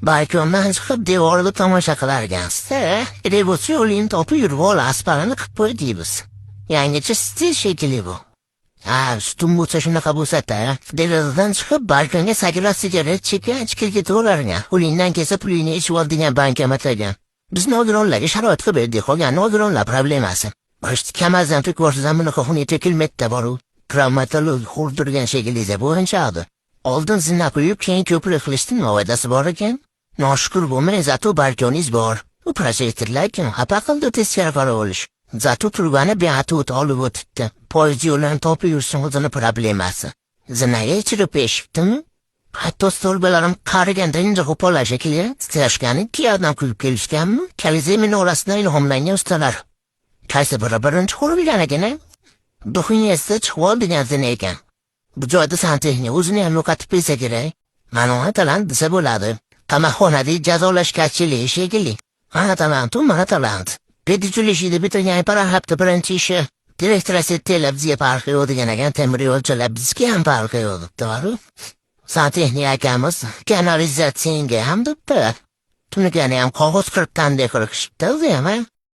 Balkondan chiqib devorga tomosha qilarkansiz-da, revolyutsiya yo'lini topib yurib asparini qilib qo'y deymiz. Yangicha stil shekilli bu. Ha, sutun bo'lsa shunaqa bo'lsa-da, derazadan chiqib balkonga sakrab sigaret chekkan ichib ketaverarkan. Qo'lingdan kelsa pulingni ichib ol degan bankomat ekan. Biz nogironlarga sharoit qilib berdik, qolgan nogironlar problemasi. Boshda kamazdan ko'rsam bunaqa xunuk tekilmakda bor u. Travmatolog xurdirgan shekilli bo'yinchadi. Oldin zina qo'yib, keyin ko'prik qilishdi, nima foydasi bor ekan? Noshukur bo'lmang, зато balkoningiz bor. U projektorlar kim xafa qildi teskari qarab olish. Зато turbani beatut olib o'tibdi. Poyezd yo'lini topib yursin o'zini problemasi. Zinaga ichirib eshitdimi? Hatto stolbalarim qariganda inja qo'pollar shekilli titrashgani ikki odam kulib kelishganmi? Kalize minorasidan ilhomlangan ustalar. Qaysi biri birinchi qurilgan ekan, a? Duxunyasida chiqib ol degan zina ekan. Bu joyda santexnik o'zini ham yo'qotib qo'ysa kerak. Mana uni talant desa bo'ladi. Qamoqxonadagi jazolash kachiligi shekilli. Mana talant u, mana talant. Pedicülishida bitirgan hafta birinchi ishi. Direktor bizga farqi yo'q degan ekan, temir yo'lchilar bizga ham farqi yo'q debdi. Santexnik akamiz kanalizatsiyaga ham debdi. Tunigani ham qog'oz qirqqandek qilishibdi o'zi ham, a?